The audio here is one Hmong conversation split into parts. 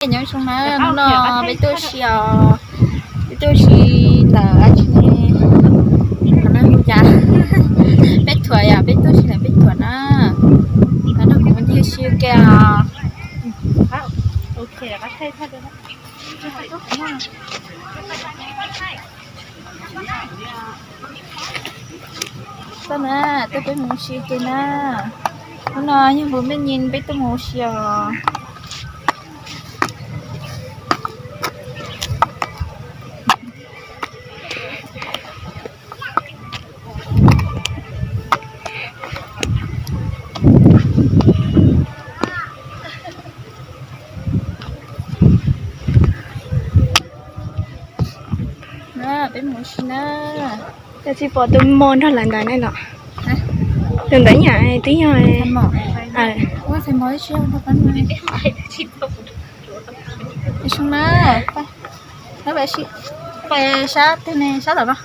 Nyob zoo na, hnub no peb tuaj ua si os, peb tuaj ua si ntawm dab tsi ne, qhov no hu cas, peb thuam yom, peb tuaj ua si ntawm peb thuam na. Los nrog kuv mus ncig ua si ua ke os. Tuaj na, tuaj peb mus ua si ua ke na. Hnub no yog npus me nyi peb tuaj mus ua si os. Na, peb mus ua si na. Koj tsis pom tus mos nrog lawv ntawd ne los? Tus ntawd yam twb yog. Peb sab twg ne, sab tom no,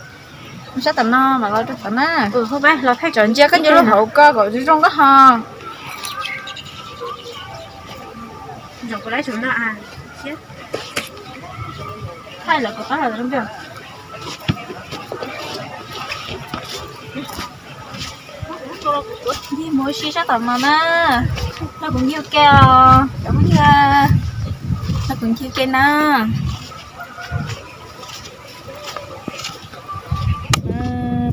sab tom no mas los rau tom na. Tsom ntsia koj ncua lub hauv ko kom zoo zoo koj ho. Ncig mus ua si sab tom no na. Nrog kuv ncig ua ke os cov phooj ywg, nrog kuv ncig ua ke na.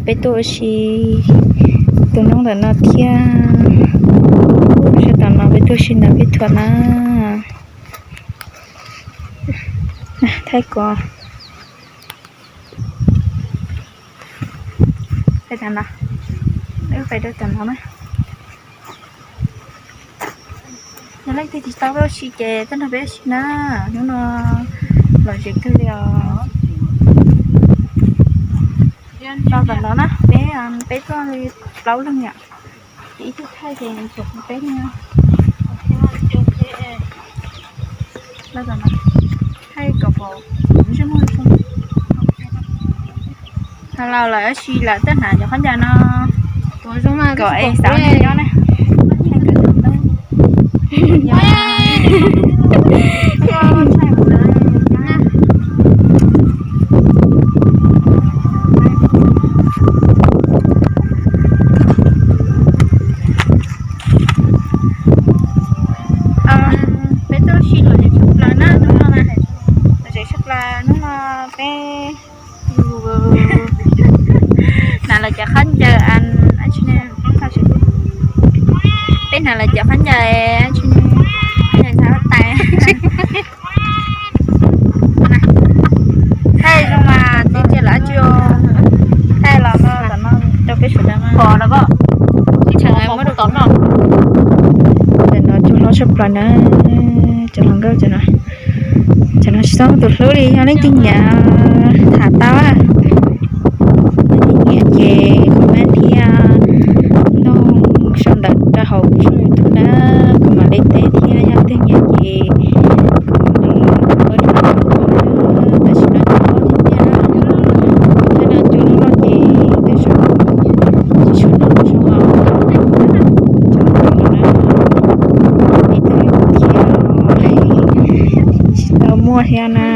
Peb tuaj ua si tus noob ntawm no thiab. Sab tom no peb tuaj ua si ntawm peb thuam na. Thaij kuv. Peb rau tom no na. Yog leej twg tsis tau peb ua si ces tuaj nrog peb ua si na. Hnub no lom zem kawg li os. Los tom no na, peb, peb tuaj li plaub leeg yom. Ces ib tug thaij ces tsum peb leeg. Los tom no, thaij kom pom zoo. Ho los lawm tab sis lawm twb hnav cov khaub ncaws no kom es xav nyob na. Peb tuaj ua si lom zem tshaj plaws na hnub no, lom zem tshaj plaws hnub no peb hnav lawv cov khaub ncaws, peb hnav lawv cov khaub ncaws, khaub ncaws ntxhab tais. Thaij zoo mas txiv ntsia lawm tsis thaij los no tom no rau peb sawv daws pom los. Tsis tshee muab rau tom no. Tam no cua hlob tshaj plaws na, cov hluas nkauj cov no, cov no tsis txhob muaj tus hlub li, yog leej twg nyiam tham tau. Leej twg nyiam ces comment thiab nug sau ntawv rau hauv kuv tshooj YouTube na, kuv mam li teb thiab. Yog leej twg nyiam ces kuv mam li pab rau kuv na. Tam sim no cua hlob tiag tiag na, thaij no cua loj loj ces tej zaum tsis tshua zoo zoo os. Cov no na, ib tug yog kuv thiab, tsis tau muaj thiab na.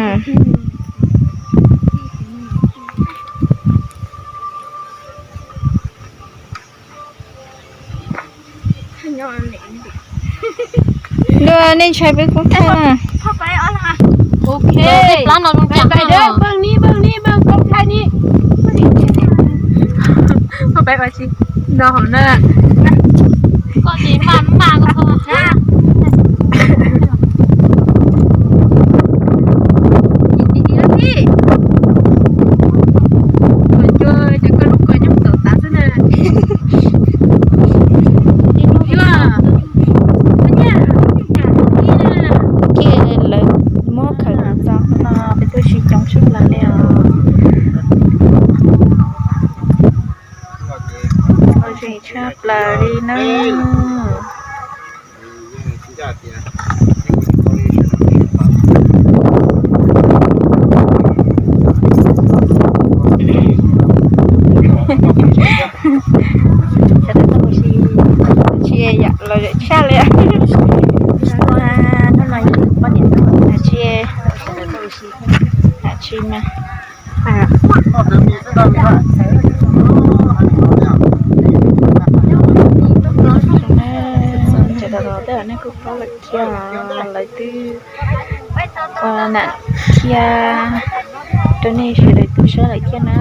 Ntuj, nej ntshai peb koob thaij na. Ces lawv muab khawm txog no peb tuaj ua si coob tshaj plaws li os. Lom zem tshaj plaws li na. Tsis yam lom zem tshaj li. Hnub no yog poj niam tau Ces mas, sawv daws los tej zaum nej kuj paub lawm thiab, lawv twb ua nam thiab rau nej sawv daws tau saib lawm thiab na.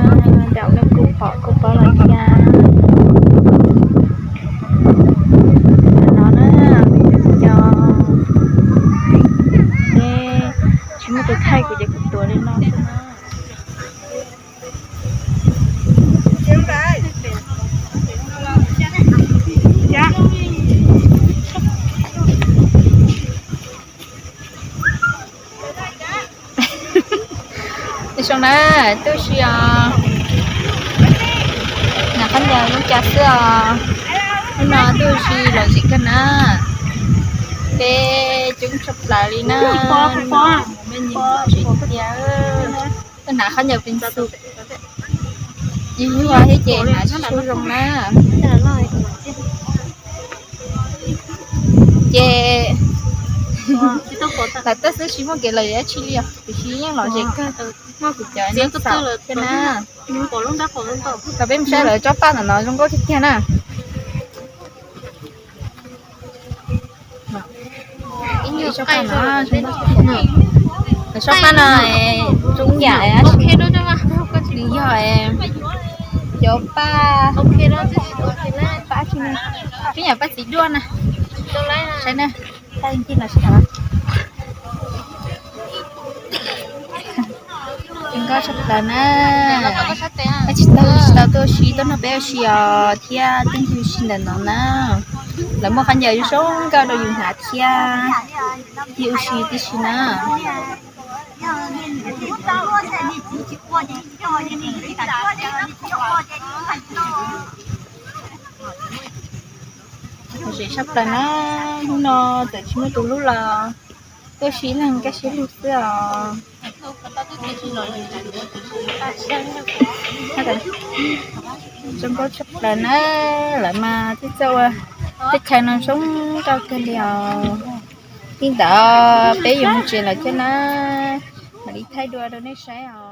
Tej zaum nej kuj pom kuj paub lawm thiab. No na, cov, tsis muaj tus thaij kuv ces kuv tuav li no xwb na. Zoo na, tub si os, nam qhov ncauj zoo cas xwb os. Hnub no tub si lom zem kawg na, peb coob tshaj plaws li na. Me nyuam lom zem tiag. Koj hnav qhov ncauj pes xus, yus yug thiab ces hnav tsis tshua zoo na. Ces lawv tuaj xwb tsis muaj kev lom zem dab tsi li os, tiam sis yeej lom zem kawg, muaj kuv cov nyob saum thiab na. Los peb mus saib lawv tsob paj ntawm no zoo nkauj tiag tiag na. Lawv tsob paj no zoo yam, nws yog cov paj, pab tsi, peb yam paj txiv duaj na. Saib na, paj ncig los sib tham. Zoo nkauj tshaj plaws na. Peb tsis tau, tsis tau tuaj ua si, tuaj nrog peb ua si os thiab, twb ua si ntawm no na. Lawv muaj qhov ncauj zoo nkauj rau yus hnav thiab, yus ua si tib si na. Lom zem tshaj plaws na, hnub no txawm tsis muaj tus hlub los tuaj si ib leeg kaj siab lug xwb os. Zoo nkauj tshaj plaws na, lawv mas twb txawj ua teb chaws no zoo nkauj kawg li os. Li ntawd peb yuav mus tsev lawm thiab na, mam li thaij dua rau nej saib os.